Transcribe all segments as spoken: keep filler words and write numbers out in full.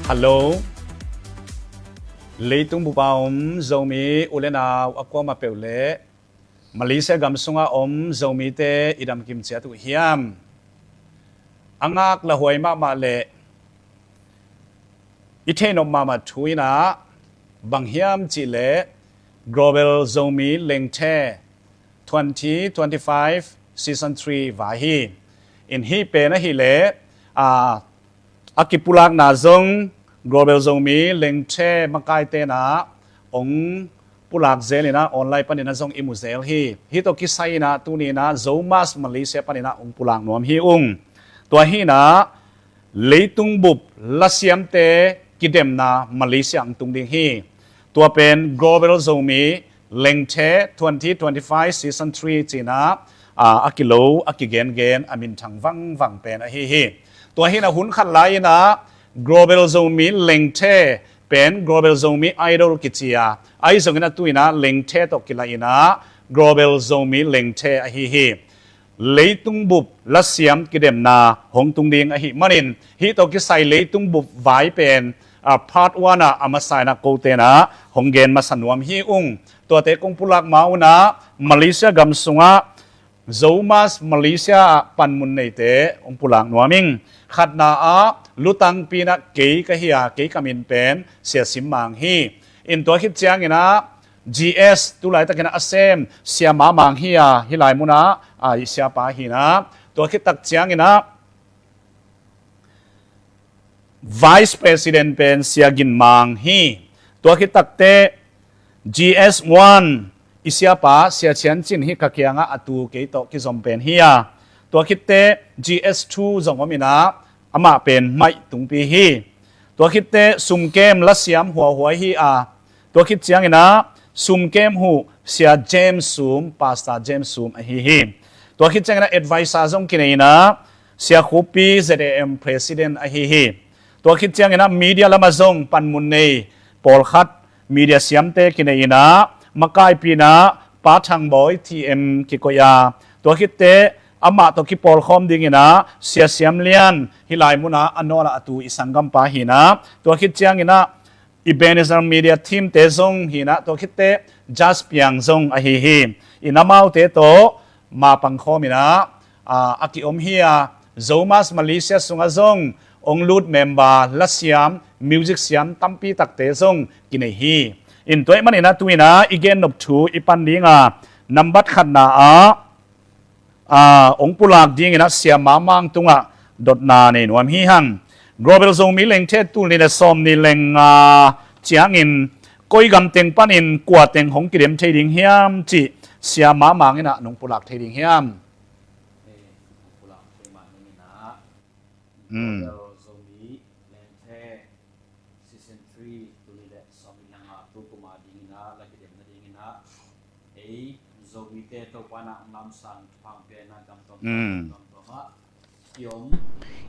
Hallo. Leitung bupa om Zomi u le nau a kuamah peuh le Malaysia gam sunga om Zomite i damkim ciat uh hiam? A ngak lahuai mahmah le i theihnop mahmah thu inah bang hiam cihleh Global Zomi Lengthe twenty twenty-five Season three vai hi. In hih pen ahileh a a kipulakna zong Global Zomi Lengthe makaite inah ong pulak zel inah online paninah zong i mu zel hi. Hih tawh kisai inah tuni inah Zomas Malaysia paninah ong pulak nuam hi ung. Tua hi inah leitung bup lasiamte kidemna Malaysia ang tung ding hi. Tua pen Global Zomi Lengthe twenty twenty-five Season three cinah a kilo a kigengen a minthang vangvang pen ahi hi. Tua hinah hun khat lai inah Global Zomi Lengthe pen Global Zomi Idol kici a, ahi zongin a tu inah Lengthe tawh kila inah Global Zomi Lengthe ahi hi. Leitung bup lasiam kidemna hong tung ding ahi manin hih tawh kisai leitung bup vai pen a part one ah a masa inah kote inah hong gen masa nuam hi ung. Tuate kong pulak ma unah Malaysia gam sungah Zomas Malaysia ah panmun neite hong pulak nuam ing. Khatna ah lutangpi inah kei ka hi a, kei ka min pen Sia Sim Mang hi. In tua khit ciang inah G S tulaitakin a sem Sia Ma Mang hi a, hih lai munah a i siapa hi inah. Tua khit tak ciang inah Vice President pen Sia Gin Mang hi. Tua khit takteh G S one i siapa Sia Chian Cin hi ka kiangah a tu kei tawh kizom pen hi a. Tua khitteh G S two zong om inah amah pen maih tungpi hi. Tua khitteh sumkem lasiam huahua hi a. Tua khit ciang inah sumkem huh Sia James Sum, Pastor James Sum ahi hi. Tua khit ciang inah advisor zong kinei inah Sia Khupi Z A M President ahi hi. Tua khit ciang inah media lamah zong panmun nei pawlkhat media siamte kinei inah makaipi inah Pa Thang Bawi T M kikoih a. Tua khitteh amah tawh kipawlkhawm ding inah Sia Siam Lian hih lai munah a nawlah a tu i sanggampa hi inah. Tua khit ciang inah Ebenezer Media Team te zong hi inah, tua khitteh Jas Piang zong ahi hi. In amaute tawh mapangkhawm inah a, a kiom hi a, Zomas Malaysia sungah zong ong lut member lasiam, music siam tampi takte zong kinei hi. In tua ahih manin a tu inah i gennop thu i pan ding a, nambat khatna ah a, ong pulak ding inah Sia Ma Mang tungah dotna nei nuam hi hang. Global Zomi Lengthe tul nih le sawm nih le nga ciangin koi gamteng panin kua teng hong kidem thei ding hiam cih Sia Ma Mang inah nong pulak thei ding hiam? Global Zomi Lengthe Season three tuni le sawm nih le nga tu kuma dingin ah la kidemna dingin ah ei Zomite Topa na ang lamsang thupha pia na gam tuam gam tuam ah i om.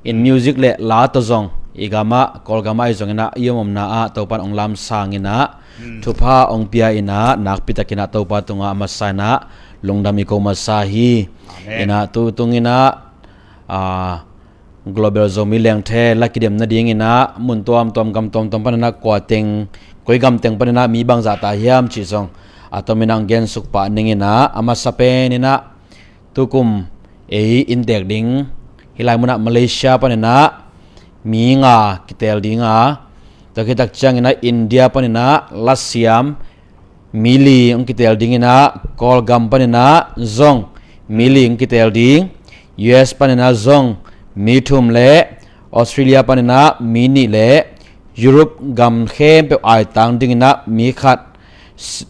In music le la tawh zong i gamah Kawlgamah i zong inah i om omna ah Topa in ong lamsang inah thupha ong pia inah nakpi takin ah Topa tungah a masa inah lungdam i ko masa hi. Inah tu tung inah a, Global Zomi Lengthe la kidem nadingin ah mun tuamtuam gam tuamtuam panin ah kua teng, koi gam teng panin ah mi bangzah ta hiam cih zong a tomin ah hong gensuk pah ning inah a masa pen inah tukum ei inntek ding hih lai munah Malaysia panin ah mi nga kitel ding a, tua khit tak ciangin ah India panin ah lasiam mi li hong kitel ding inah Kawlgam panin ah zong mi li hong kitel ding, U S panin ah zong mi thum le Australia panin ah mi nih le Europe gam khempeuh aitang dingin ah mi khat,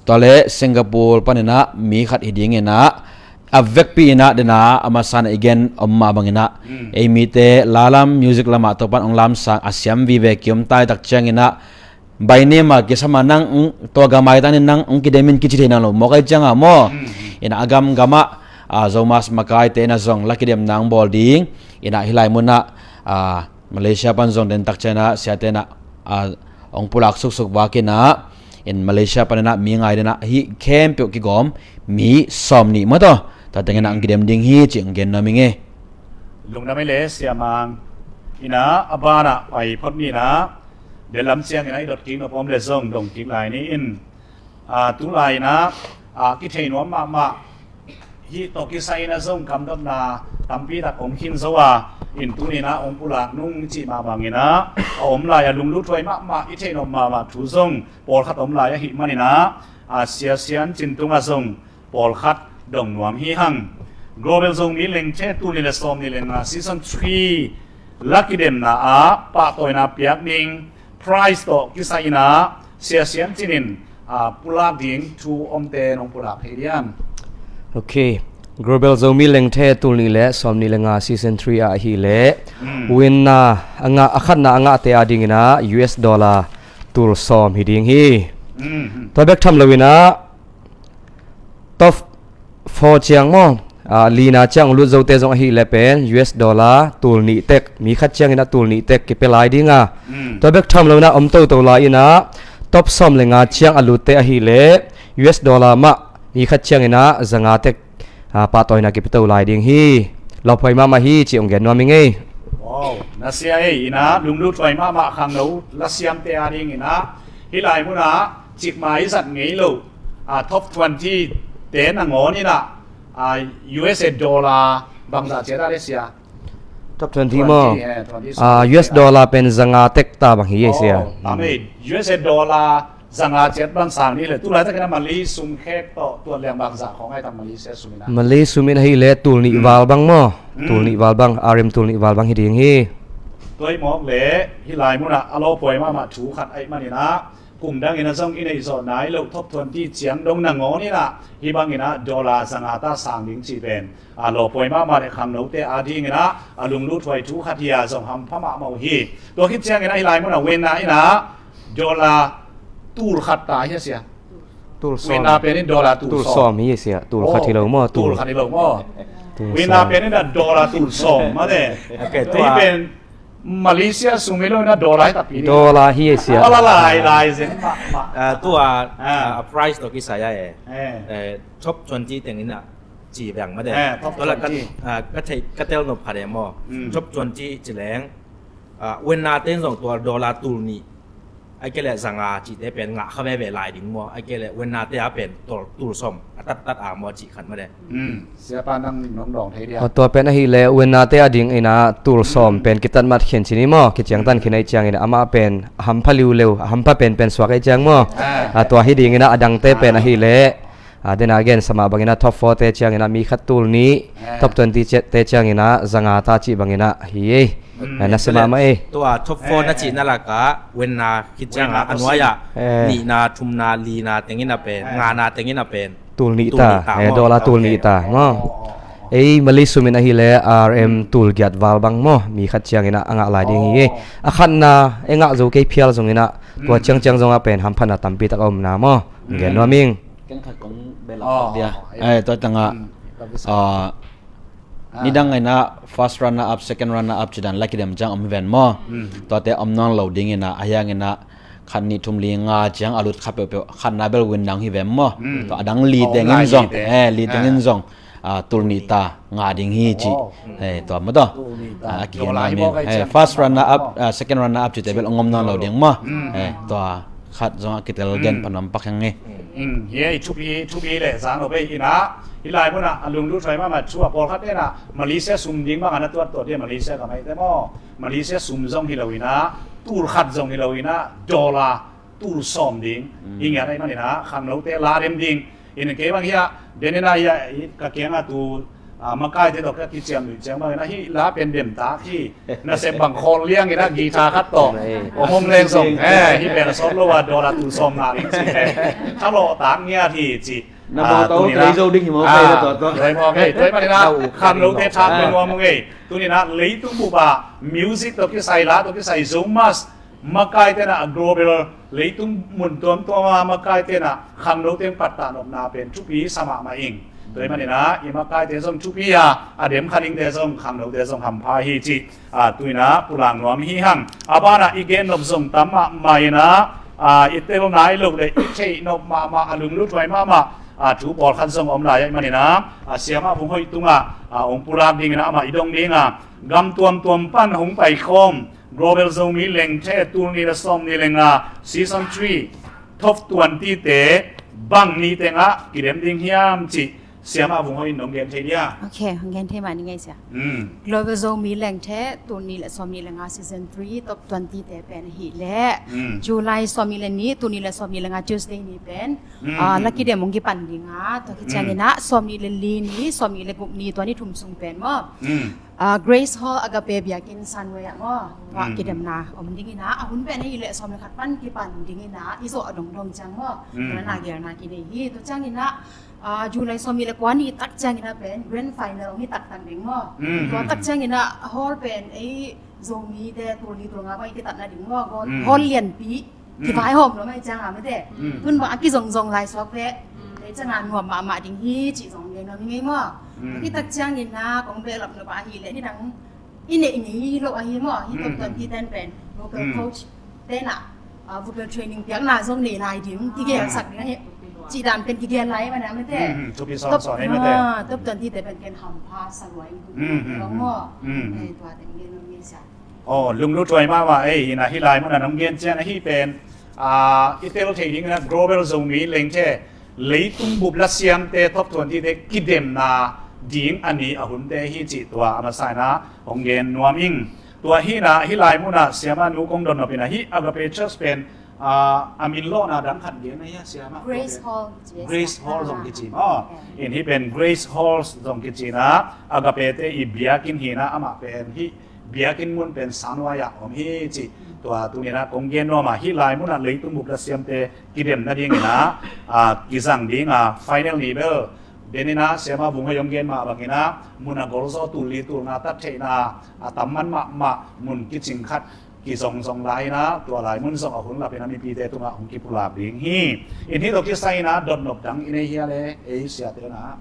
tua le Singapore panin ah mi khat hi dingin ah a vekpi inah dena a masa inah i gen om mah bangin ah ei mite la lam music lamah Topan ong lamsang a siam vive kiom tai tak ciangin ah by name a kisam a nang tua gam aitang in nang ong kidem in kici thei nang lo mawk ai ciang a maw. Inah a gamgam ah a Zomas makaite inah zong la kidemna ong bawl ding inah hih lai munah a Malaysia pan zong den tak ciang inah siate inah a ong pulak suksuk vak inah in Malaysia pan inah mi ngai den ah hih khempeuh kigawm mi sawm nih maw taw, tua teng inah ong kidem ding hi cih ong gen nuam ing e. Lungdam ei le Sia Mang. Inah a banah pai phot ni inah Delam ciangin a i dot kik nop om le zong dong kik lai ni in, a, tulai in a, a, kithei nuam mahmah, hih tawh kisai in a zong kamdotna tampi tak om khin zo a, in tuni in a hong pulak nung cih mah bangin a, a om lai a lunglut huai mahmah, i theih nop mahmah thu zong pawlkhat om lai ahih manin a, a, Sia Sian Cin tungah zong pawlkhat dong nuam hi hang. Global Zomi Lengthe tul nih le sawm nih le nga season three la kidemna ah pahtawina piak ding prize tawh kisai in a Sia Sian Cin in, a, pulak ding thu omte nong pulak thei diam? Ok. Global Zomi Lengthe tul nih le sawm nih le nga season three ah ahih leh, mm, winner a ngah, a khatna a ngahte adingin a U S dollar tul sawm hi ding hi. Mm. Tua bek tham lo in a top four ciang maw, a, lina ciang lut zote zong ahih leh pen U S dollar tul nih tek, mi khat ciangin a tul nih tek kipia lai ding a. Mm. Tua bek tham lo in a om toto lai in a top sawm le nga ciang a lutte ahih leh U S dollar mah mi khat ciangin a za nga tek, a, pahtawina kipia to lai ding hi. Lawphuai mahmah hi ci hong gen nuam ing ei. Wow, na sia ei, in a lunglut huai mahmah khangno lasiamte adingin a hih lai munah cikmah i zat ngei lo, a, top twenty te nangawn in a, a, U S A dollar bangzah ciat a le sia? Top twenty maw? Twenty, eh, twenty, ah, sorry. U S dollar pen za nga tek ta bang hi ei sia. Oh, mm. Amei, U S A dollar za nga ciat bang sang ni le, tulai takin a Malay sum khek tawh tuat liang bangzah khawng ai tam Malaysia sum in a? Malay sum in ahih leh tul nih, mm, val bang maw? Mm. Tul nih val bang, R M tul nih val bang hi ding hi. Tua i mawk leh hih lai munah a lawphuai mahmah thu khat ahih manin a, kum dangin a zong i neih zawh nai loh top twenty ciang dong nangawn in a hih bangin a dollar za nga ta sang ding cih pen, a, lawphuai mahmah le khangnote adingin a, a lunglut huai thu khat hi a, zong hampha mahmah uh hi. Tua khit ciangin a hih lai munah winner in a dollar tul khat ta hi a sia. Tul sawm. Winner pen in dollar tul sawm. Tul sawm hi a sia. Tul khat hi lo maw? Oh, tul khat hi lo maw? Tul sawm. Winner pen in a dollar tul sawm mah le. Ok, tua hih pen Malaysia sum hi lo in a dollar hi takpi ding. Dollar hi a sia. Dollar lai lai zen mah mah. Ah, tua, ah, ah, a prize tawh kisai a e. Eh. Eh, top twenty teng in a ci bang mah de. Eh, top twenty. Tua la ka, ah, ka thei, ka tel nop khat e maw. Mm. Top twenty ci leng, ah, winner te in zong tua dollar tul nih, ahih kei leh za nga cihte pen ngah kha veve lai ding maw? Ahih kei leh winner te a pen tul, tul sawm a tattat a maw cih khat mah de. Mm. Siapa nang nong dawng thei dia? Aw, tua pen ahih leh winner te adingin a tul sawm pen kitat mat khin ci ni maw? Kiciangtan khin ahih ciangin amah pen a hampha liuleu, a hampha penpen suak ahih ciang maw? Ah. Ah, tua hi dingin a, a dangte pen ahih leh, ah, dena gen sa mah bangin a top four te ciangin a mi khat tul nih, ah, top twenty te ciangin a za nga ta cih bangin a hi ei. Mm. Ah, na sia mahmah ei. Tua top four na cihna lakah winner khit ciang a, winner a nuai ah, eh, nihna, thumna, lina teng in a pen, eh, ngana teng in a pen tul nih ta, tul nih ta, eh, maw? Dollar tul nih ta, maw? Oh, oh, oh, oh. Ei, Malay sum in ahih leh R M tul giat val bang maw, mi khat ciangin a ngah lai ding hi. Oh. A khatna, ei, ngah zo kei phial zongin a, tua ciangciang zong a pen hamphatna tampi tak a omna maw? Mm. Gen nuam ing. Keng khat kong belak dia. Oh, oh, oh, yeah. Eh, tua tangah, mm, ah, nidang in a first runner up, second runner up ci dan la kidem ciang om hi ven maw? Mm. Tuate om nawn lo dingin a, ahi hangin a khat, nih, thum, li, nga ciang a lut kha peuhpeuh khatna bel win dang hi vem maw? Mm. Tua a dang li teng in zong, eh, li teng in zong, ah, tul nih ta ngah ding hi ci. Oh. Eh, tua maw tua. Tul nih ta. Ah, a kigen lai hi maw, eh, first runner up, ah, second runner up cite bel ong om nawn lo ding maw? Mm. Eh, tua khat zong a kitel gen pan om pak hang e. Mm, hi ei, thupi, thupi le zang lo bei in a. Hih lai munah a lunglut huai mahmah thu a, pawlkhat in a Malaysia sum ding bang a na tuat tuat dia, Malaysia ka maite maw? Malaysia sum zong hi lo in a, tul khat zong hi lo in a, dollar tul sawm ding. Mm. Hi ngiat ahih manin a, khangnote la dem ding. In kei bang hiah, den in a hiah, ka kiangah tu, ah, makaite tawh ka kiciam duh ciang bangin a, hih la pen dem tak hi. Nasep bang khawl liang in a, guitar khat tawh. Nei. Om om leng zong. Eh, hih pen a sawt lo a, dollar tul sawm ngah ding ci. Eh, thalawh tak ngiat hi ci. Na bawl tawh tuni in a, lei zo ding hi maw, ah, kei na tawh tawh. Lei maw kei, tua ahih manin a, khangnote thak nuam ung ei. Tuni in a, leitung bup ah, music tawh kisai, la tawh kisai, Zomus makaite in a, a global leitung mun tuamtuam a makaite in a, khangnote hong pattah nopna pen thupi sa mahmah ing. Tua ahih manin a, i makaite zong thupi a, a dem kha dingte zong, khangnote zong hampha hi cih, ah, tu in a pulak nuam hi hang. A banah i gen nop zong tam mahmah in a, ah, i tel nai loh le i theih nop mahmah, a lunglut huai mahmah, ah, thu pawlkhat zong om lai ahih manin a, ah, Siamah Vung Hoih tungah, ah, hong pulak dingin a, amah i dong ding a, gam tuamtuam pan hong paikhawm Global Zomi Lengthe tul nih le sawm nih le nga, season three, top twenty te bang ni tengah kidem ding hiam cih Siamah Vung Hoi in nong gen thei dia? Ok, hong gen thei mah ni ngei sia. Mm. Global Zomi Lengthe tul nih le sawm nih le nga, season three, top twenty te pen ahih leh, mm, July sawm nih le nih, tul nih le sawm nih le nga, Tuesday ni pen, mm, ah, mm, la kidem hong kipan ding a, tua khit ciangin ah, mm, sawm nih le li ni, sawm nih le guk ni, tua ni thum sung pen maw. Mm. Ah, Grace Hall Agape biakinn Sunway ah maw, tua, mm, kidemna om dingin ah, a hun pen ahih leh sawm le khat pan kipan dingin ah, i zawh a dongdong ciang maw. Mm. Tua na gelna kinei hi, tua ciangin ah, ah, July sawm nih le kua ni tak ciangin ah pen grand final om hi taktak ding maw. Mm, tua, mm, tak, mm, ciangin ah hall pen ei Zomite tul li tul nga bang i kitatna ding maw, hall, mm, hall lianpi. Mm. Kivaihawm lo mai ciang a mate. Mm. Tun bang a kizongzong lai suak ve. Mm. Ei ciang a nuam mahmah ding hi cih zong gen nuam hi ngei maw. Mm. Hi tak ciangin ah kong behlap nop ahih leh nidang i neih ngei lo ahi maw. Hi, mm, top twenty ten pen vocal, mm, coach te na, ah, vocal training piakna zong nei lai ding, kigelsak ding ahi. Cih dan pen kigel lai mana mate. Mm, mm. Thupi sawnsawn ahi mate. Ah, top twenty te pen ken hampha sa lua ing. Mm, mm, lo maw. Mm, mm. Eh, tua teng gen nuam hi sia. Aw, lunglut huai mahmah ei, hi na, hih lai munah nong gen ciang ahi pen, ah, i tel thei dingin ah Global Zomi Lengthe leitung bup lasiamte top twenty te kidemna ding a ni a hunte hi cih tua a masa in ah hong gen nuam ing. Tua hi na, hih lai munah Siamah nu kong dotnop in ah hih Agape Church pen, ah, a min lawhna dang khat gen na hia Siamah? Grace Hall, Grace Hall zong kici maw. In hih pen Grace Hall zong kici na, Agape te i biakinn hi na, amah pen hih biakinn mun pen Sunway ah om hi cih tua tuni in ah kong gen nuam a, hih lai munah leitung bup lasiamte kidem nadingin ah, ah, kizang ding a, final ni bel den in ah Siamah Vung Hoi hong gen mah bangin ah mun a golzaw tul li tul nga tat theihna a tam man mahmah mun kicing khat kizongzong lai in ah, tua lai mun zong a hun lapin ah mipite tungah hong kipulak ding hi. In hih tawh kisai in ah dotnop dang i nei hia le ei siate na?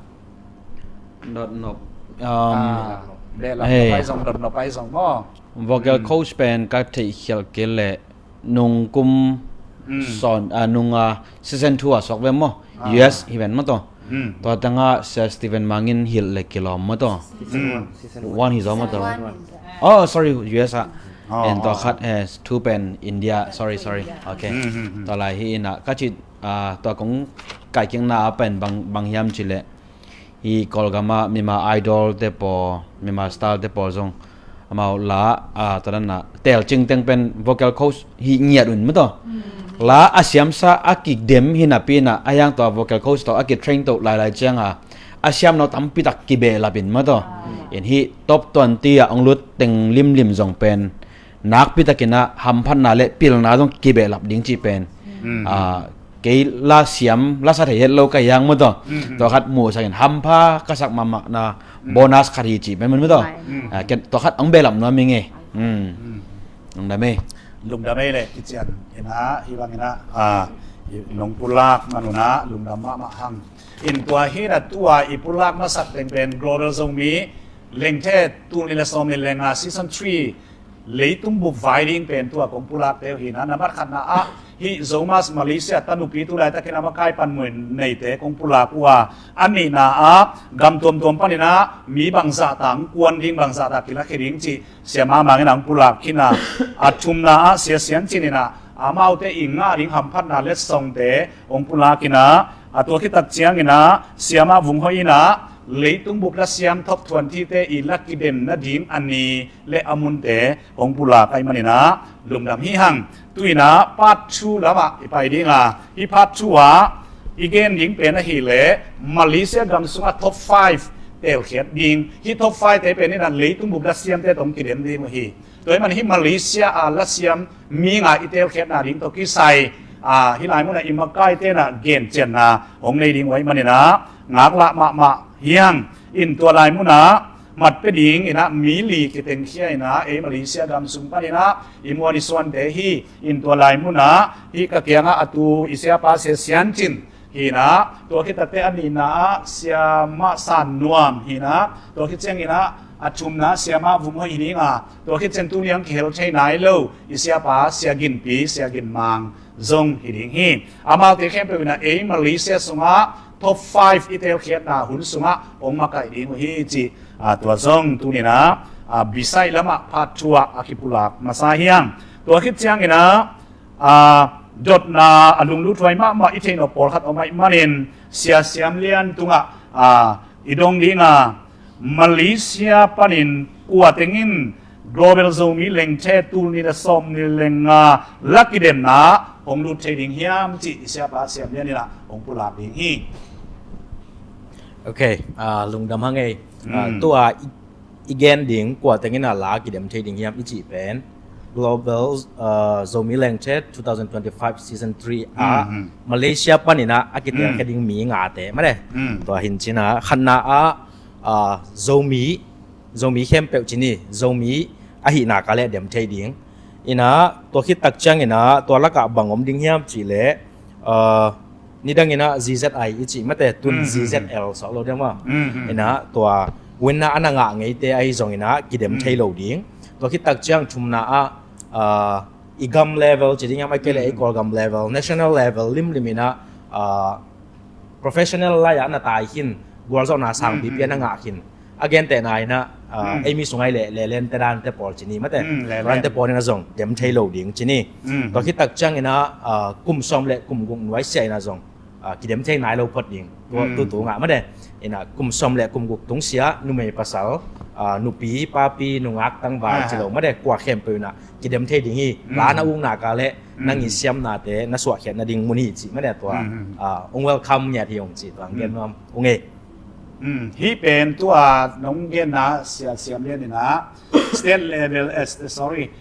Dotnop. Um, ah, behlap, hey, nop ai zong, dotnop ai zong maw. Vocal, mm, coach pen ka theih khial kei leh nung kum, mm, sawn, ah, nung, ah, season two ah suak ve maw. Ah. U S hi ven maw tawh. Mm. Tua tangah Sir Stephen Mang in hilh le kilawm maw tawh. Season one. Season one hi zaw maw tawh. Season one. Oh, sorry, U S ah. Oh, and tua, oh, khat, eh, two pen India. Sorry, sorry. India. Okay. Mm, mm, mm. Tua lai hi in ah ka cih, ah, tua kong kaikhekna ah pen bang, bang hiam cih leh, hi Kawlgam ah Myanmar Idol te pawl, Myanmar Star te pawl zong amau la, ah, tua dan ah telcing teng pen vocal coach hi ngiat un maw tawh. Mm. La a siamsa a kidem hi napi in ah, a hiang tua vocal coach tawh a kitrain to lailai ciang a, a siamna tampi tak kibehlap in maw tawh. Ah. In hih top twenty ah hong lut teng limlim zong pen nakpi takin ah hamphatna le pilna zong kibehlap ding cih pen, mm, ah, kei la siam, la sa thei het lo ka hi hang maw tawh. Mm, mm. Tua khat muhsak in hampha ka sak mahmahna, mm, bonus khat hi cih pen maw tawh. Mm. Ah, ken tua khat hong behlap nuam ing ei. Mm. Mm. Lungdam ei. Lungdam ei le kician in ah, hi bang in ah, ah, nong pulak man un ah lungdam mahmah hang. In tua hi in ah tua i pulak masak teng pen Global Zomi Lengthe tul nih le sawm nih le nga season three leitung bup vai ding pen tua kong pulakte uh hi na, nambat khatna ah hih Zomus Malaysia tanupi tu laitakin a makai panmun neite kong pulak uh a, a nihna ah gam tuamtuam panin ah mi bangzah ta hong kuan ding, bangzah ta kilakhia ding cih Siamah Mang in ah hong pulak khin a, a thumna ah Sia Sian Cin in ah amaute i ngah ding hamphatna letsongte hong pulak khin a, a tua khit tak ciangin ah Siamah Vung Hoi in ah leitung bup lasiam top twenty te i la kidem nading a ni le a munte hong pulak ahih manin ah lungdam hi hang. Tu in ah part two lamah i pai ding a, hih part two ah i gen ding pen ahih leh Malaysia gam sungah top five telkhiat ding. Hih top five te pen in ah leitung bup lasiamte tawh hong kidem ding uh hi. Tua ahih manin hih Malaysia a lasiam mi nga i telkhiatna ding tawh kisai, ah, hih lai munah i makaite in ah gencianna hong nei ding uh ahih manin ah ngaklah mahmah hi hang. In tua lai munah mat pia ding in ah mi li kitengkhia in ah ei Malaysia gam sung panin ah i muan i suante hi. In tua lai munah hih ka kiangah a tu i siapa Sia Sian Cin hi in ah, tua khit takte a nihna ah Siamah San Nuam hi in ah, tua khit ciangin ah a thumna Siamah Vung Hoi hi ding a, tua khit ciang tuni hong kihel thei nai lo i siapa Sia Gin Pi, Sia Gin Mang zong hi ding hi. Amaute khempeuh in ah ei Malaysia sungah top five i telkhiatna hun sungah hong makaih ding uh hi cih, ah, tua zong tuni in ah, a, Bisai lamah part two ah a kipulak masa hi hang. Tua khit ciangin ah, a, dotna a lungluthuai mahmah i theih nop pawlkhat om ahih manin Sia Siam Lian tungah, a, i dong ding a, Malaysia panin kua tengin Global Zomi Lengthe tul nih le sawmnih le nga la kidemna hong lut thei ding hiam cih i siapa Siam Lian in ah hong pulak ding hi. Ok, ah, lungdam hang ei. Ah, mm. Tua i, i gen ding kua tengin ah la kidem thei ding hiam i cih pen Global, ah, Zomi Lengthe two thousand twenty-five season three ah, mm, mm, Malaysia panin ah a kitelkhia, mm, ding mi ngate mate. Mm. Tua hi in ah khatna ah, ah, Zomi, Zomi khempeuh ci ni, Zomi ahihna ka leh dem thei ding. In ah tua khit tak ciangin ah tua lakah bang om ding hiam cih leh, ah, nidangin ah Z Z I i cih mate, tun, mm, Z Z L sawh lo ding maw. Mm, mm. In ah tua winna a na ngah ngeite ahi zongin ah kidem, mm, thei lo ding. Tua khit tak ciang thumna ah, ah, i gam level ci ding hiam, ahih kei leh, mm, i Kawlgam level, national level limlim in ah, ah, professional lai-ah na tai khin, gualzawhna sangpipi a na ngah khin. A gentehna in ah, ah, mm, ei mi sung ah i leh, Lelen te, Dan te pawl ci ni mate. Mm, Lelen. Dan te pawl in ah zong dem thei lo ding ci ni. Mm. Tua khit tak ciangin ah, ah, kum sawm le kum guk nuai sia in ah zong, ah, kidem thei nai lo phot ding. Tua, mm, tu tu ngah mate. In ah kum sawm le kum guk tung sia, numei pasal, ah, nupi, papi, nungak, tangval, ah, ci lo mate. Kua khempeuh in ah kidem thei ding hi. Mm. La na ukna ka leh, mm, nang i siamnate na suahkhiat nading mun hi cih mate tua. Mm, mm. Ah, hong welcome ngiat hi hong cih tua hong gen nuam ung ei. Mm. Hih pen tua nong genna Sia Siam Lian in ah state level, eh, sorry,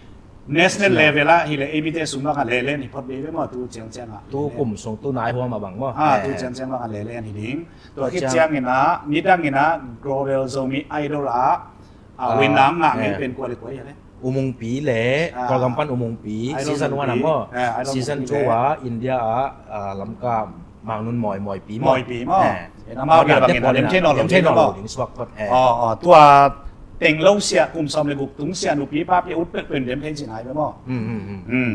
national level ah hi leh A B T sung bang ah Lelen hi phot veve maw, tu ciangciang ah. Tu kum sung, tu nai huam ah bang maw. Ah, tu ciangciang bang ah Lelen hi ding. Tua khit ciangin ah nidangin ah Global Zomi Idol ah, ah, winna ngah ngei pen kua le kua hi leh? U Mungpi le, ah, Kawlgam pan U Mungpi, Idol season one ah maw. Eh, Idol Mungpi le. Season two ah India ah, ah, Lamka Mang Nun Mawi, Mawipi maw. Mawipi maw. Eh. Amau bangin ah dem thei nawn lo ding suak phot. Eh. Oh, oh, tua teng lo sia, kum sawm le guk tung sia, nupi papi ut pek pen dem thei cih nai ve maw. Hmm, hmm, hmm. Hmm.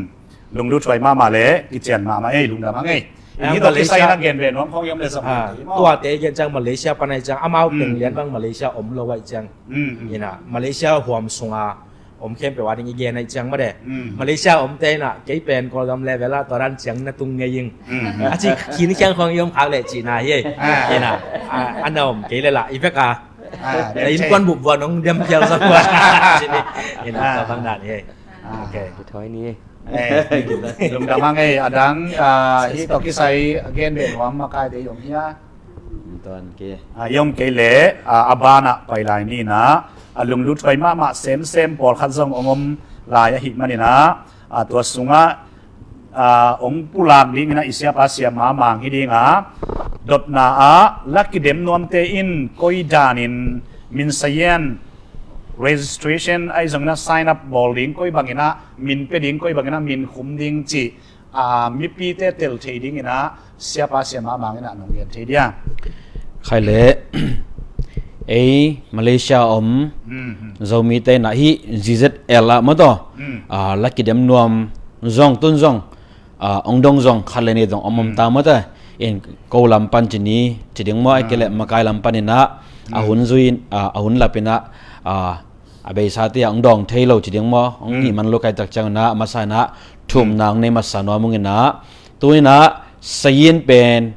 Lungluthuai mahmah le kician mahmah ei, lungdam hang ei. Hih tawh kisai na gen ve nuam khawng i om le zong, ah, tuate gen ciang Malaysia pan ahih ciang amau teng lian bang Malaysia om lo ahih ciang. Mm, mm. In ah Malaysia huam sunga om khempeuh a ding i gen ahih ciang mate. Mm. Malaysia omte in ah kei pen Kawlgam level ah tua dan ciang na tung ngei ing. Mm, mm. A ci khinkhian khawng i om khak leh cihna hi ei. Ah. In ah, ah, a na om kei le lah i vek a. Ah, na innkuan bup vua nong dem phial zong vua. Ci ni. In ah, tua bang dan hi ei. Ah. Ok. Kithoi ni. Eh, lungdam hang ei, a dang, ah, hih tawh kisai a gen beh nuam makaite i om hia? Tuan ke. Ah, i om kei leh, ah, a banah pai lai ni in ah, a lungluthuai mahmah semsem pawlkhat zong hong om lai ahih manin ah, ah, tua sungah, ah, hong pulak dingin ah i siapa Siam Ma Mang hi ding a, dotna ah la kidem nuamte in koi danin min sayan, registration ahi zongin ah sign up bawl ding, koi bangin ah min pia ding, koi bangin ah min khum ding cih, ah, mipite tel thei dingin ah siapa Siam Ma Mang in ah nong gen thei dia? Khai leh, ei Malaysia om, mm, mm, Zomite in ah hih Z Z L ah maw taw, mm, ah, la kidem nuam zong tun zong, ah, hong dong zong khat le nih zong om om ta maw taw. In ko lam pan ci ni, ci ding maw, ahih kei leh makai lam panin ah, a hun zui in, ah, a hun lap in ah, ah, a beisa te ah hong dawng thei lo ci ding maw, hong hih man lo kai tak ciangin ah, a masa in ah thumna hong nei masa nuam ung in ah, tu in ah sayin pen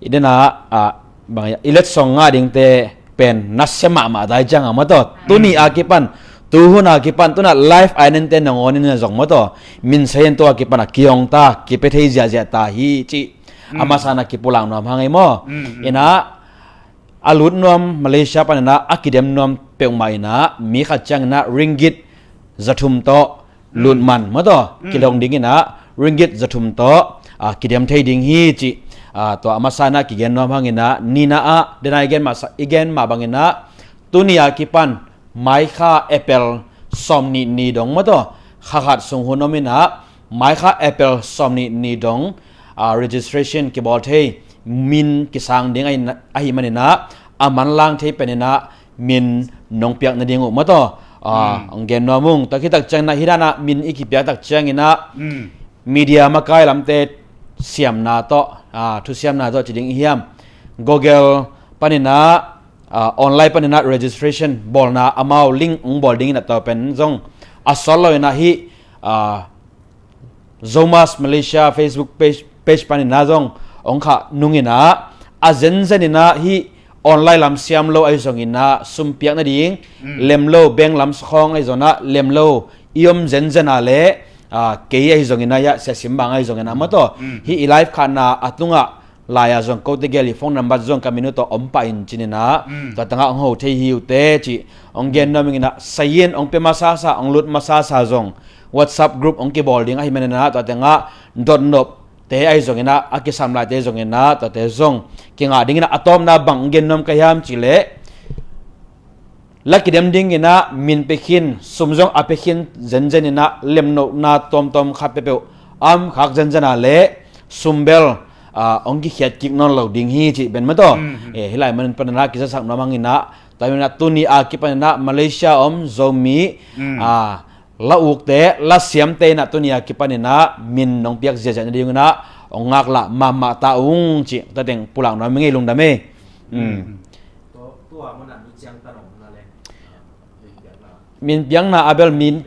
i den ah, ah, bang i letsong ngah dingte pen nasia mahmah dai ciang a maw taw. Tuni a kipan, tuhun a kipan, tu in ah live a i nente nangawn in ah zong maw taw, min sayin tu a kipan a kihong ta, kipia thei ziahziah ta hi cih a masa in ah kipulak nuam hang ei maw. Mm, mm. In ah a lut nuam Malaysia panin ah a kidem nuam peuhmah in ah mi khat ciangin ah ringgit za thum tawh lut man maw taw, kidong dingin ah ringgit za thum tawh, ah, kidem thei ding hi cih, ah, tua a masa in ah kigen nuam hangin ah, nihna ah, den a i gen mah sa, i gen mah bangin ah, tuni a kipan maikha April sawmnih ni dong maw taw, kha khat sung hun om in ah, maikha April sawmnih ni dong, ah, registration kibawl thei, min kisang ding ahi, ahih manin ah, a manlang thei pen in ah, min nong piak nading uh maw taw. Ah, hong gen nuam ung. Tua khit tak ciangin ah, hih dan ah min i kipiak tak ciangin ah, media makai lamte siamna tawh, ah, thusiamna tawh ci ding i hiam, Google panin ah, ah, online paninah registration bawlna amau link hong bawl dingin a tua pen zong a sawt loinah hih, ah, Zomas Malaysia Facebook page, page paninah zong hong khah nunginah a zenzeninah hih online lam siam lo ahi zonginah sumpiak nading, mm, lem lo, bank lam sakhawng ahi zonah lem lo i om zenzena le, ah, kei ahi zonginah, hiah siasim bang ahi zonginah mataw, mm, hih i live khahna a tungah lai-a zong kote gel i phone number zong ka minu tawh om pah in cininah, mm, tua tengah hong ho thei hi uh teh cih hong gen nuam inginah, sayin hong pia masasa, hong lut masasa zong WhatsApp group hong kibawl ding ahi maninah, tua tengah dotnopte ahi zonginah, a kisam laite zonginah, tuate zong kingah dinginah, a tawpna bang hong gen nuam ka hiam cihleh, la kidem dinginah min pia khin, sum zong a pia khin zenzeninah, lemnohna tuamtuam khat peuhpeuh a om khak zenzena le sum bel, ah, hong kikhiat kik nawn lo ding hi cih pen mataw. Mm, mm. Eh, hih lai manin paninah kizasak nuam hanginah, tua maninah tuni a kipaninah Malaysia om Zomi, mm, ah, la ukte, la siamte inah tuni a kipaninah min nong piak ziahziah nadinginah hong ngaklah mahmah ta ung cih tua teng pulak nuam i ngei, lungdam ei. Mm. Mm. Min piakna a bel min,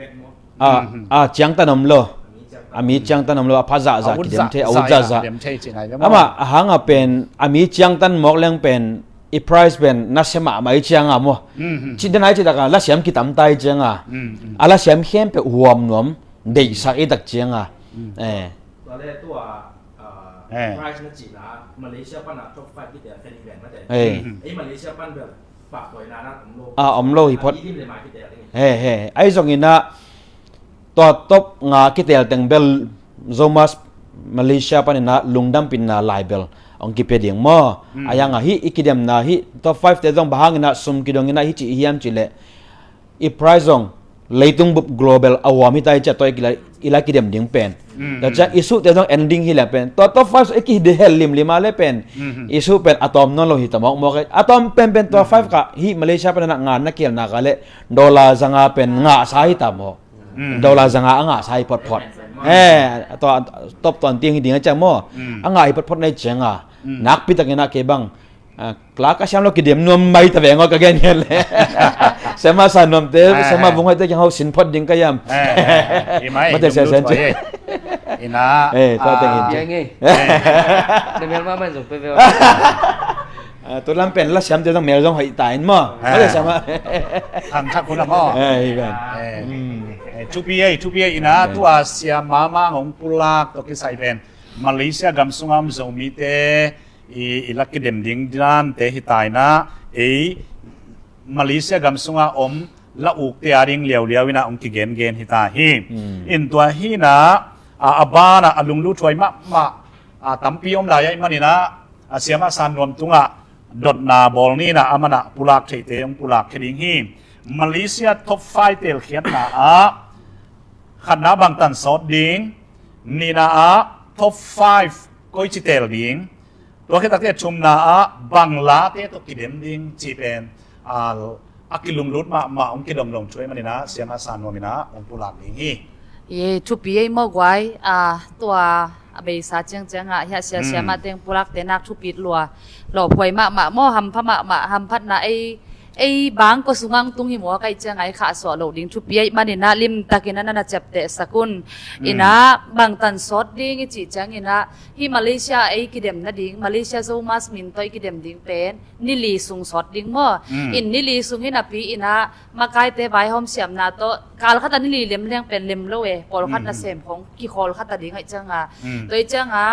a, mm, a ciangtan om lo. A mi ciangtan om lo, a pha zahzah kidem thei, a ut zahzah. Amah a hanga pen a mi ciangtan mawk leng pen i price pen nasia mahmah i cianga maw. Mm, mm. Cih den ai cih taka lasiam kitamta i cianga. Mm, mm. A lasiam khempeuh huam nuam deihsak i tak cianga. Mm. Eh. Tua le tua, ah, eh, price na cihna Malaysia pana top five kitel khen i ven mate. Eh. Mm, mm. Ei Malaysia pan bel pahpawina na om lo. Ah, om lo hi phot. A mi lim le ma kitel ding. He, he. Ai zonginah tua top nga kitel teng bel Zomas Malaysia paninah lungdampinna lai bel hong kipia ding maw. Mm. A yanga hih i kidemna hih top five te zong bang hanginah sum kidonginah hih cih i hiam cihleh, i price zong leitung bup global a huam hita i ciah tua i la, i la kidem ding pen. Mm. Tua ciah i suhte zong en ding hileh pen tua top five i kihel limlim a le pen. Mm. I suh pen a tawm nawn lo hita mawkmawk e. A tawm penpen tua, mm, five kah hih Malaysia paninah nga na kihelna kah le dollar zanga pen ngahsa hita maw. Mm. Dollar zanga a ngahsa hi photphot. He, tua top tuan tiang hi ding a ciang maw. Mm. A ngah hi photphot na hi cianga. Mm. Nakpitakinah kei bang, ah, kla ka siam lo kidem nuam mai ta veng aw ka gen hian le. Sema sa nuamte, eh, sema, eh, vung hoihte kiang ho sin phot ding ka hiam. Eh, eh, eh. I mai, mate i sia lunglut sen huai ci. Eh. Ina, eh, tua teng ah, in ci. Piang ei. Eh. Na mel mah man zong pe ve. Ah, tu lam pen la siamte zong mel zong hoih ta in maw. Eh. Mate sia mah. Thang thak hun a maw. Eh, hi ven. Eh. Mm. Eh, thupi ei, thupi ei ina, eh, tua siam mahmah hong pulak tawh kisai pen Malaysia gam sunga om Zomite i, i la kidem ding dante hi ta ina, ei Malaysia gam sunga om la ukte a ding liauliau ina hong kigengen hi ta hi. Hmm. In tua hi ina, a, a bana a lunglut huai mahmah, a, tampi om lai ahih man ina, a, siamah San Nuam tungah dotna bawl ni ina, a mana pulak theite hong pulak khia ding hi. Malaysia top five telkhiatna ah khatna bangtan sawt ding, nihna ah top five koici tel ding, tua khit takte thumna ah bang late tawh kidem ding cih pen, a, a kilunglut mahmah hong kidong dong thu ahih man ina, siamah San Nuam ina hong pulak ding hi. Ye, thupi ei maw guai, a, tua a beisa ciangciang ah hiah sia, mm, siamah teng pulakte nak thupit lua. Lawphuai mahmah maw, hampha mahmah, hamphatna ei, ei bang kua sungah hong tung hi maw, ka hih ciangah i khahsuah loh ding thupi ahih man ina limtak ina na na ciaptehsak un. Mm. Ina bangtan sawt ding i cih ciang ina, hih Malaysia ei kidem nading, Malaysia Zomas min tawh i kidem ding pen ni li sung sawt ding maw. Mm. In ni li sung hi napi ina makaite vaihawm siamna tawh kal khat a ni li lem leng pen lem lo e, pawlkhat, mm, nasem khong kikhawl khat a ding ahih cianga. Mm. Tua ahih cianga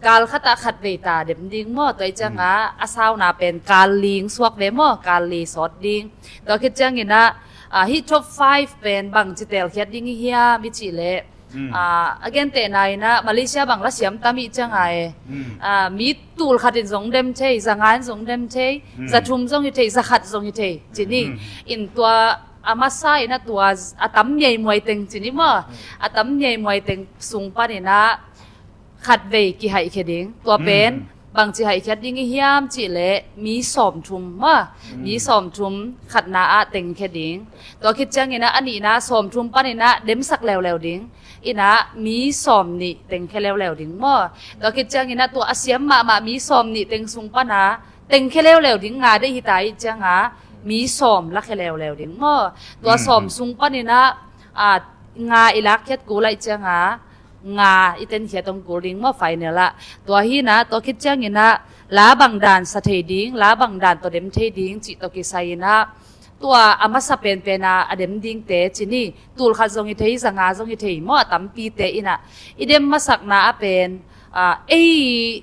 kal khat ah khat vei ta dem ding maw, tua ahih cianga, mm, a sauna pen kal li suak ve maw, kal li sawt ding. Tua khit ciang ina, a, hih top five pen bangci telkhiat ding i hiam i cih leh, mm, a, a gentehna ina Malaysia bang la siam tam i cianga e. Mm. A, mi tul khat in zong dem thei, za nga in zong dem thei, mm, za thum zong hi thei, za khat zong hi thei, ci ni. Mm. In tua a masa ina tua a tam miaimuai teng ci ni maw. Mm. A tam miaimuai teng sung pan ina khat vei kihaihkhia ding. Tua pen, mm, bangci haihkhiat ding i hiam cih leh mi sawmthum maw. Mm. Mi sawmthum khatna ah tengkhia ding. Tua khit ciang ina a nihna sawmthum pan ina demsak leuleu ding. Ina mi sawmnih tengkhia leuleu ding maw. Tua khit ciang ina tua a siam mahmah mi sawmnih teng sung pana tengkhia leuleu ding nga deih hita ih cianga mi sawm lakhia leuleu ding maw. Tua sawm sung paninah nga i lakkhiat kul aih cianga nga i tenkhiat hong kul ding maw final ah. Tua hinah tua khit cianginah la bangdan sa thei ding, la bangdan tawh dem thei ding cih tawh kisai inah tua a masa penpena a dem dingte cini tulkhat zong i thei, zanga zong i thei maw, a tampite inah i dem masakna a pen ei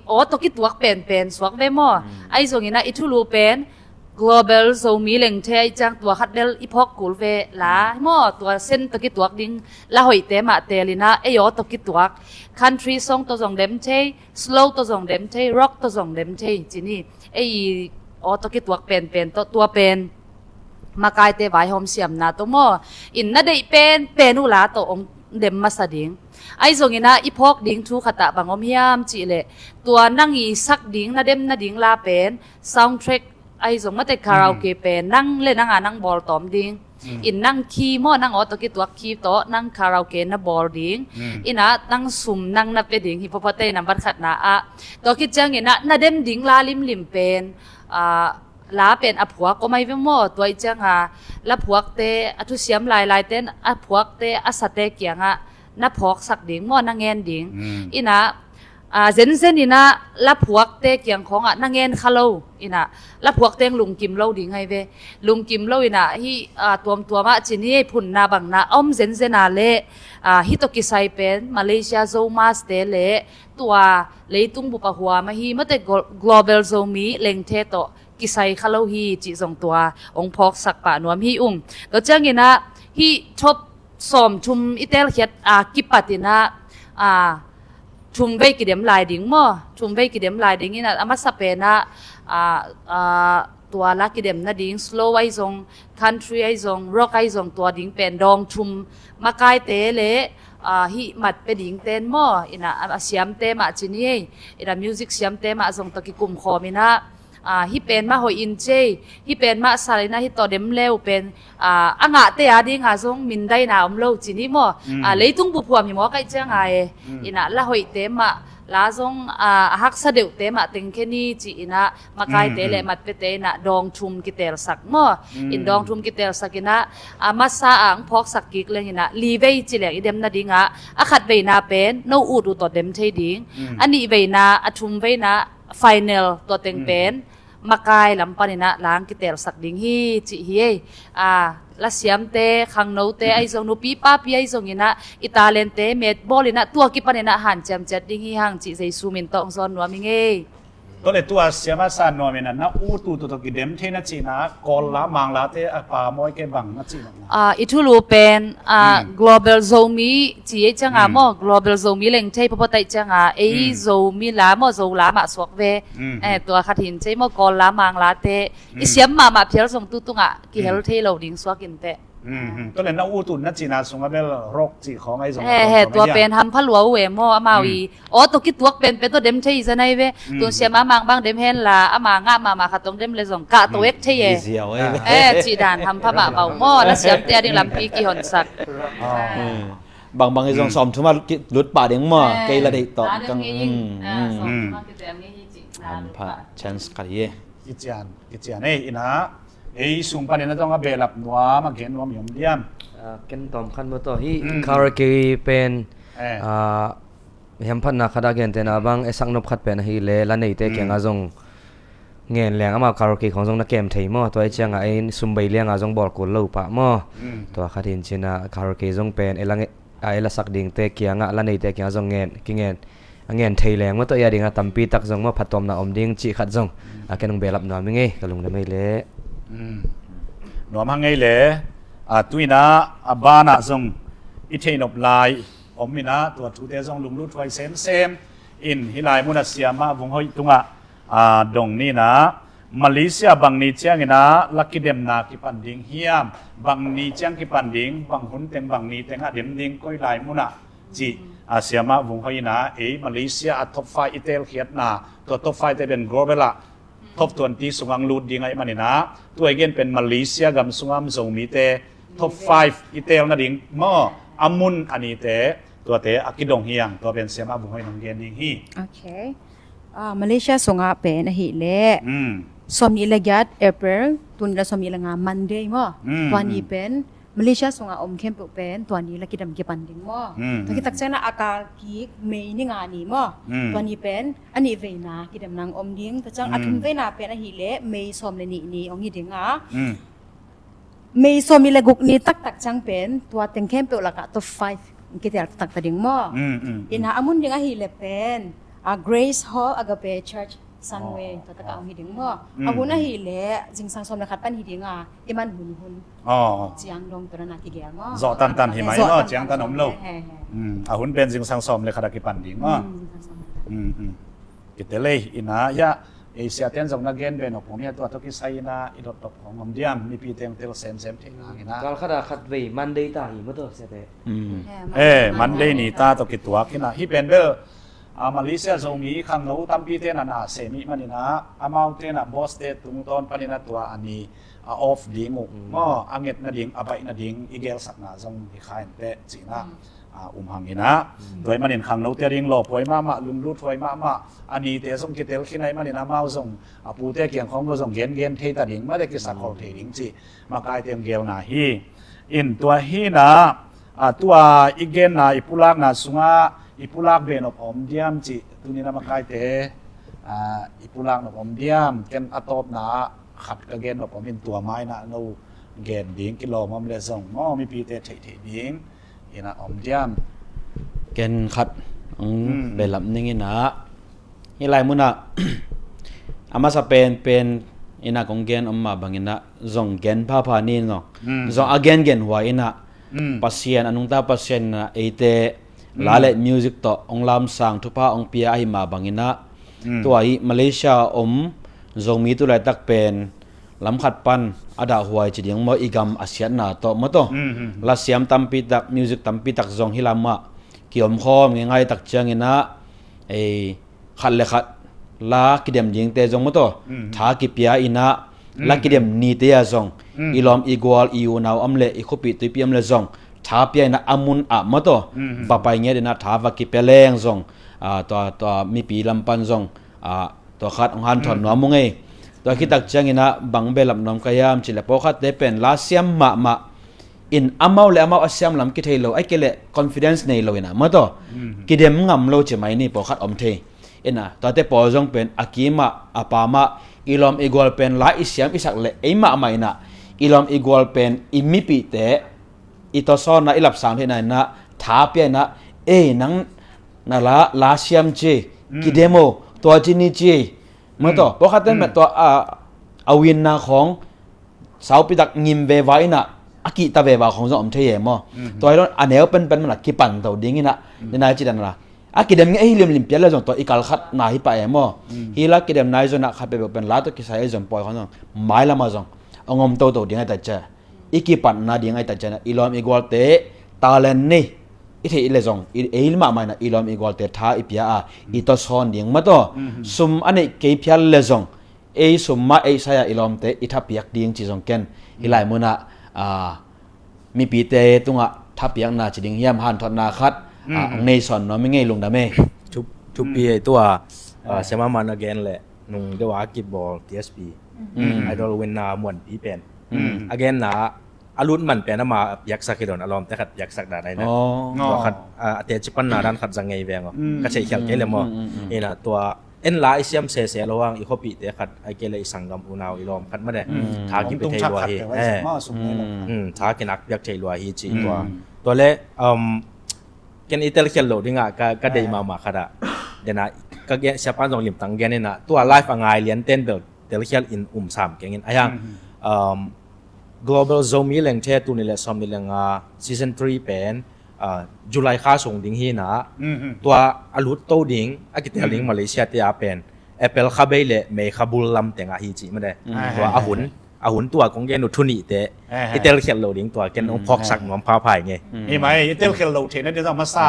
aw tawh kituak penpen suak ve maw. Ahi zonginah i thulu pen Global Zomi Lengthe aih ciang tua khat bel i phawk kul ve la maw, tua sen tawh kituak ding la hoihte mah telinah ei aw tawh kituak country song tawh zong dem thei, slow tawh zong dem thei, rock tawh zong dem thei cini ei aw tawh kituak penpen tawh tua pen makaite vaihawm siamna tawh maw in na deih penpen uh la tawh hong dem masa ding. Ahi zonginah i phawk ding thu khatah bang om hiam cihleh tua nang i sak ding na dem nading la pen soundtrack ahi zong mate karaoke pen nang le nanga nang bawl tawm ding. In nang khi maw, nang aw tawh kituak khi tawh nang karaoke na bawl ding. Inah nang sum nang na pia ding hi pawpaw tei nambat khatna ah. Tua khit cianginah na dem ding la limlim pen la pen a phuak om ahi ve maw. Tua ih cianga la phuakte, a thusiam lailaite a phuakte a sate kiangah na phawksak ding maw, na ngen ding. Inah zenzen inah la phuakte kiang khawngah na ngen kha lo inah la phuakte ang lungkim lo ding ahi ve. Lungkim lo inah hih tuamtuamah cini ei phunna bangna a om zenzena le hih tawh kisai pen Malaysia Zomaste le tua leitung bup a huam ahi mate Global Zomi Lengthe tawh kisai kha lo hi cih zong tua hong phawksak pah nuam hi ung. Tua cianginah hih thop sawm thum i telkhiat a kipatinah thum vei kidem lai ding maw. Thum vei kidem lai ding inah a masa penah tua la kidem nading slow ahi zong, country ahi zong, rock ahi zong tua ding pen dawng thum makaite le hih mat pia dingten maw inah a siamte mah cini ei inah music siamte mah zong tawh kikum khawm inah hih pen mah hoih in cei, hih pen mah sal inah hih tawh dem leu pen a ngahte a dinga zong mindaina om lo cini maw. Leitung bup huam hi maw kaih cianga e inah la hoihte mah la zong a haksa deuhte mah tengkhe ni ci inah makaite le matpete inah dawng thum kitelsak maw. In dawng thum kitelsak inah a masa ang phawksak kik leng inah li vei ci leng i dem nadingah a khat veina pen no ut uh tawh dem thei ding. A nih veina, a thum veina final tua teng pen makai lam paninah lang kitelsak ding hi cih hi ei. A la siamte, khangnote ahi zong, nupi papi ahi zonginah i talente metbawl inah tua kipaninah hanciam ciat ding hi hang cih Jesu min tawh hong zawn nuam hi ngei. Tawle tua siama sa nuam inah na u tu tu tawh kidem thei na cihna Kawl la Mang late a pa mawi ke bang na cihna. I thulu pen Global Zomi ci ei cianga maw, Global Zomi Lengthe pawpaw taih cianga ei Zomi la maw, Zo la mah suak ve. Tua khat hin cei maw, Kawl la Mang late i siam mahmah phial zong tutungah kihel thei lo ding suak inteh. Tawle na u tu na cihna sungah bel rock cih khawng ahi zong he tua pen hampha lua uh e maw, amau i aw tawh kituak penpen tawh dem thei i za nai ve. Tun siama Mang bang dem henla ama ngah mahmah khat tawng dem le zong kah tawh ek thei e. Cih dan hampha mahmah uh maw, la siamte a ding lampi kihonsak. Bangbang i zong sawm thum a lut pah ding maw, kei la deih tawh kang. Hampha chance khat hi e. Kician, kician ei inah ei sung panin a zong a behlap nuam a gen nuam i om diam. Ken tawm khat maw tawh hih karaoke pen hiamphatna khat a gentehna bang e saknop khat pen ahileh la neite kiangah zong ngen leng amau karaoke khawng zong na kem thei maw. Tua i ciangah ei sum bei liangah zong bawl kul lo pah maw. Tua khat hin cinah karaoke zong pen ei la nge a ei lasak dingte kiangah la neite kiangah zong ngen kingen a ngen thei leng maw tawh i a dingah tampi tak zong maw phattuamna om ding cih khat zong a ken hong behlap nuam i ngei ka lungdam ei leh. Nuam hang ei leh. Tuinah a banah zong i theihnop lai om inah tua thute zong lunglut huai semsem in hih lai munah siamah Vung Hoih tungah dong ninah Malaysia bang ni cianginah la kidemna kipan ding hiam, bang ni ciang kipan ding, bang hun teng bang ni tengah dem ding, koi lai munah cih a siamah Vung Hoih inah ei Malaysia a top five i telkhiatna tua top five te pen global ah top twenty sungah lut ding ahih maninah tua i gen pen Malaysia gam sungah Zomite top five i tel nading maw a mun a nite tuate a kidong hiang tua pen siamah Vung Hoih in hong gen ding hi. Malaysia sungah pen ahileh Sawmnih le giat April, tuni la sawmnih le nga Monday maw? Tua ni pen Malaysia sungah om khempeuh pen tua ni la kidam kipan ding maw? Tua khit tak ciangin a kal kik May ni nga ni maw? Tua ni pen a nih veina kidam nang om ding. Tua ciang a thum veina pen ahih leh May sawm le nih ni ong hi ding a. May sawmnih le guk ni taktak ciang pen tua teng khempeuh lakah top five kitel taktak ta ding maw? Ina a mun ding ahih leh pen a Grace Hall Agape Church Sunway tua takah ong hi ding maw? A hun ahih leh zingsang sawm le khat pan hi ding a, i man hun hun. Ciang dong tua na kigel maw? Zawh tantan hi mai maw? Ciang tan om lo. A hun pen zingsang sawm le khat a kipan ding maw? Kitel ei ina ya. Asia ten zong na gen ben op hong hi a, tua tawh kisai ina i dot top hong om diam, mipi teng tel semsem theih nang ina. Kal khat a khat vei Monday ta hi maw tua siate. Eh, Monday ni ta tawh kituak ina. Hi pen bel a Malaysia Zomi khangno tampi ten a na sem ih man ina, amau ten a boss te tungtawn pan ina tua a ni a off ding uh maw, a nget nading, a baih nading i gelsakna zong hi kha inteh cina. A um hang ina. Tua ih manin khangnote a ding lawphuai mahmah, lunglut huai mahmah, a nite zong kitel khin a ih manin amau zong a pute kiang khawng lo zong gengen thei ta ding, mate kisakhol thei ding cih makaite hong gelna hi. In tua hi ina, a tua i genna i pulakna sungah i pulak ben op om diam cih tuni na makaite, a, i pulak nop om diam, ken a tawpna khat ka gen nop om in tua mai na no gen ding kilawm om le zong maw mipite theih theih ding. Ina om diam. Ken khat ang belap ning ina. Hi lai muna a masa pen pen ina kong gen om ma bang ina zong gen phapha ni no. Zong a gen gen huai ina. Pasian a nungta Pasian ina eite la le music tawh ong lamsang thupha ong pia ahi ma bang ina. Tua hi Malaysia om Zomi tu laitak pen lam khat pan a dahhuai ci ding maw, i gam a siatna tawh maw tawh. Lasiam tampi tak, music tampi tak zong hi lamah kiom khawm ngeingai tak ciangin ah, ei, khat le khat la kidem dingte zong maw tawh, tha kipia in ah, la kidem nite ah zong i lawm i gual i unau om le i khuapih tuipih om le zong tha pia in ah a mun ah maw tawh va pai ngiat in ah tha va kipia leng zong, ah, tua, tua mipi lam pan zong, ah, tua khat hong hanthawn nuam uh ngei. Tua khit tak ciangin ah bang belap nuam ka hiam cih leh pawlkhatte pen la siam mahmah in amau le amau a siam lam kithei lo, ahih kei leh confidence nei lo in ah maw tawh kidem ngam lo ci mai ni, pawlkhat om thei. In ah tuate pawl zong pen a kim ah a pam ah i lawm i gual pen la i siam i sak leh ei mahmah in ah i lawm i gual pen i mipihte i tawsawn ah i lapsang theihna in ah tha pia in ah, ei, nang na la, la siam ci, kidem o, tua ci ni ci. Maw tawh pawlkhatte pen tua a, a winna khawng saupi tak ngim veva in ah a kihta veva khawng zong om thei e maw. Tua hi lo in a neu penpen man ah kipan to ding in ah, ni nai ci dan la a kidem nge ei limlim pia le zong tua i kal khat na hi pah e maw. Hi la kidem nai zong ah khat peuhpeuh pen la tawh kisai ei zong pawi khawng zong mailam ah zong a ngom toto ding ai ta cia. I kipatna ding ai ta cian ah i lawm i gualte talent nei i theih le zong, i, ei mahmah in ah i lawm i gualte tha i pia a i tawsawn ding maw tawh. Sum a neih kei phial le zong ei sum mah ei sai ah i lawmte i thapiak ding ci zong ken hi lai mun ah, ah, mipite tungah thapiakna ci ding hiam, hanthotna khat, ah, hong nei sawn nuam i ngei, lungdam e. Thupi ei tua, ah, Siamah Man a gen le nung deuh a kibawl T S P Idol winna Muanpi pen a genna a lut man pen ama piaksak hi lo in a lawmte khat piaksak dan ai na. Tua khat, ah, a teci panna dan khat za ngei veng aw. Ka theihkhial kei le maw. In ah tua en la i siam sese lo hang i khuapihte khat ahih kei leh i sanggam unau i lawm khat mah de tha kipi thei lua hi. Tha kinak piak thei lua hi ci tua. Tua le, um, ken i telkhial loh ding ah ka, ka deih mahmah khat ah, den ah ka gen, Siapa in zong limtang gen in ah tua live a ngai lian ten bel telkhial in um sam keng in a hiang, um, Global Zomi Lengthe tul nih le sawmnih le nga season three pen, ah, July kha sung ding hi in ah tua a lut to ding a kitel ding Malaysia te ah pen April kha bei le May kha bul lam teng ah hi ci mah de. Tua a hun, a hun tua kong gen uh thu nihte i telkhial lo ding tua ken hong phawksak nuam phapha i ngei. Hi mai, i telkhial lo theihna ding a masa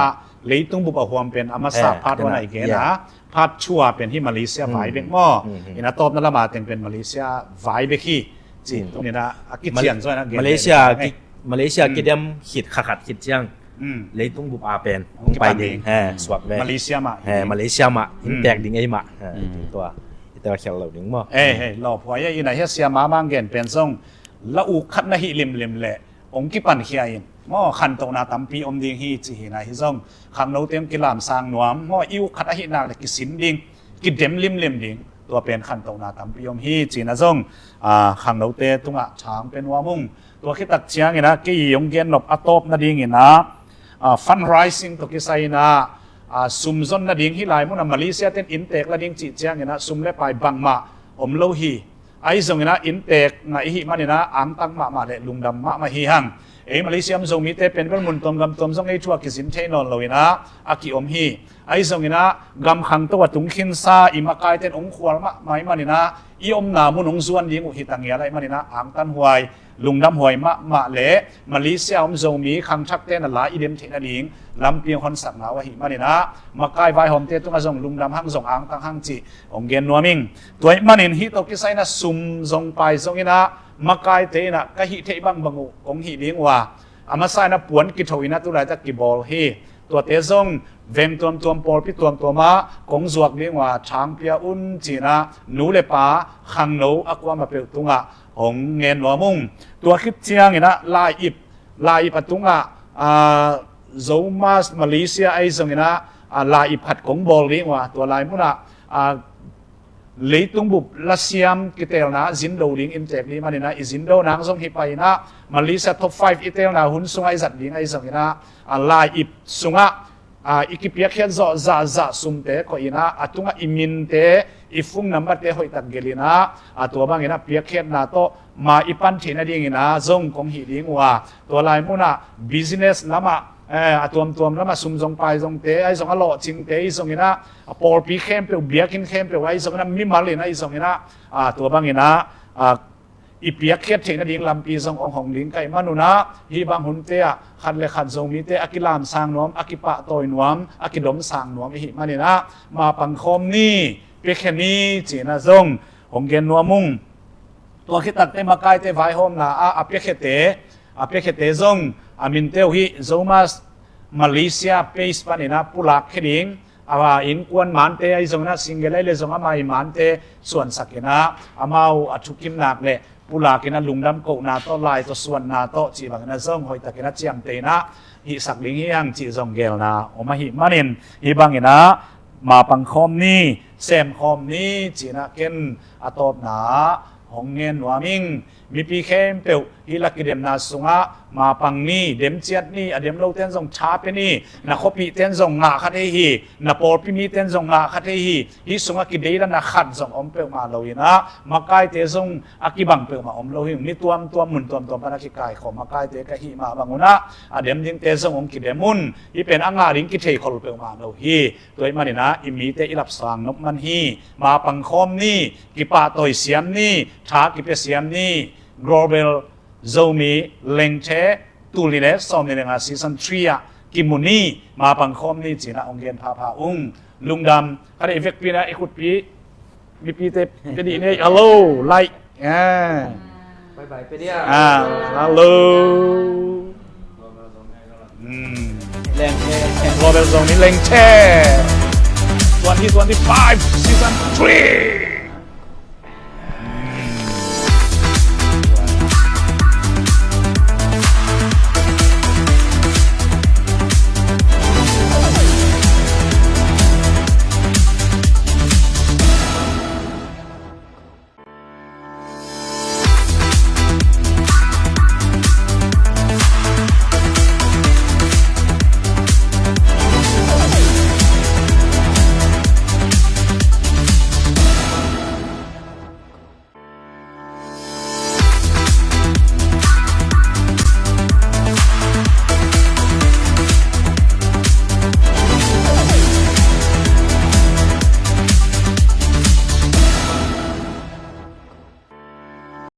leitung bup a huam pen a masa part one ah i gen a, part two ah pen hi Malaysia vai bek maw. In a tawpna lam ah teng pen Malaysia vai bek hi ci. Tuni in ah a kician zaw in ah gen Malaysia, Malaysia kidem khit kha khat khit ciang leitung bup ah pen hong pai ding, suak ve. Malaysia mah, Malaysia mah in tek ding ei mah. Tua i Tel khial lo ding maw? Ei, ei, lawphuai a, ina hia sia mamang gen pen zong la uk khat na hih limlim leh hong kipankhia in maw, khantohna tampi om ding hi ci hi. Ina hi zong khangnote hong kilamsang nuam maw, i uk khat ahih nak leh kisin ding, kidem limlim ding, tua pen khantohna tampi om hi ci-in ah zong, a, khangnote tungah thang pe nuam ung. Tua khit tak ciangin ah kei hong gen nop a tawp nadingin ah, a, fundraising tawh kisai-in ah, a, sum zon nading, hih lai munah Malaysia ten inntek la ding cih ciangin ah sum le pai bangmah om lo hi. Ahi zongin ah inntek ngah i hih manin ah angtang mahmah leh lungdam mahmah hi hang. Ei Malaysia om Zomite pen bel mun tuam gam tuam zong ei thu ah kizin thei nawn loin ah a kiom hi. Ahi zongin ah gam khangto a tung khinsa i makaite in hong khual mahmah ahih manin ah i omna mun hong zuan ding uh hi ta ngial ahih manin ah angtanhuai, lungdamhuai mahmah leh Malaysia om Zomi khangthakte in a la i dem theih nading lampi hong honsakna uh ahih manin ah makai vaihawmte tungah zong lungdam hang, zong angtang hang cih hong gen nuam ing. Tua ahih manin hih tawh kisai-in ah sum zong pai zongin ah makaite in ah ka hih theih bangbang uh kong hih ding uh a, a masa-in ah puan kitho in ah tu laitak kibawl hi. Tuate zong veng tuamtuam, pawlpi tuamtuam ah kong zuak ding uh a, thang pia un ci-in ah nu le pa, khangno a kuamah peuh tungah hong ngen nuam ung. Tua khit ciangin ah lai-ip, lai-ip a tungah, a, Zomi Malaysia ahi zongin ah, a, lai-ip khat kong bawl ding uh a, tua lai munah, a, leitung bup lasiam kiteelna zin do ding inntek ding manin ah i zin do nang zong hi pai-in ah Malaysia top five i teelna hun sungah i zat ding ahi zongin ah, a, lai-ip sungah, a, i kipiakkhiat zawh zahzah sumte koih in ah, a tungah i minte, i phone number-te hoihtak gelh in ah, a, tua bangin ah piakkhiatna tawh ma i pan theih nadingin ah zong kong hih ding uh a, tua lai munah business lamah, eh, a tuamtuam lamah sum zong pai zongte ahi zong, a lawhcingte ahi zongin ah, a pawlpi khempeuh, biakinn khempeuh ahi zongin ah, mimal in ahi zongin ah, a, tua bangin ah, a, i piakkhiat theih nading lampi zong hong hong ding ka hih manun ah, hih bang hunte ah khat le khat Zomite a kilamsang nuam, a kipahtawi nuam, a kidomsang nuam i hih manin ah mapang khawm ni, piakhia ni ci-in ah zong hong gen nuam ung. Tua khit tak teh makaite vaihawmna ah a piakhiate, a piakhiate zong a minte uh hih Zomi Malaysia page panin ah pulak khia ding, a innkuan mante ahi zongin ah, single ahi leh zong ama ii mante suansak in ah, amau a thukim nak leh pulak in ah lungdam kohna tawh, lai tawh, suanna tawh cih bangin ah zong hoihtakin ah ciamteh in ah hihsak ding hi hang cih zong gelna om ahih manin, hih bangin ah mapang khawm ni, sem khawm ni ci-in ah ken a tawpna ah hong ngen nuam ing. Mipi khempeuh hih la kidemna sungah mapang ni, dem ciat ni, a dem lote in zong tha pia ni, na khuapihte in zong ngah kha thei hi, na pawlpi mite in zong ngah kha thei hi. Hih sungah kideidanna khat zong om peuhmah lo in ah, makaite zong a kibang peuhmah om lo hi. Ni tuamtuam, mun tuamtuam pan a kikaikhawm makaite ka hih mah bangun ah, a dem dingte zong hong kidem un. Hih pen a ngah ding kitheikhol peuhmah lo hi. Tua ahih manin ah i mite i lapsang nop man hi. Mapang khawm ni, kipahtawi siam ni, tha kipia siam ni. Global Zomi Lengthe, tul nih le sawmnih le nga season three ah kimu ni, mapang khawm ni ci-in ah hong gen phapha ung. Lungdam. Khat i vekpi in ah i khutpi mipite pia dih ni. Hello, like. Ah. Bye bye, pia dih. Ah, hello. Hmm. Lengthe. Global Zomi Lengthe. Twenty twenty-five season three.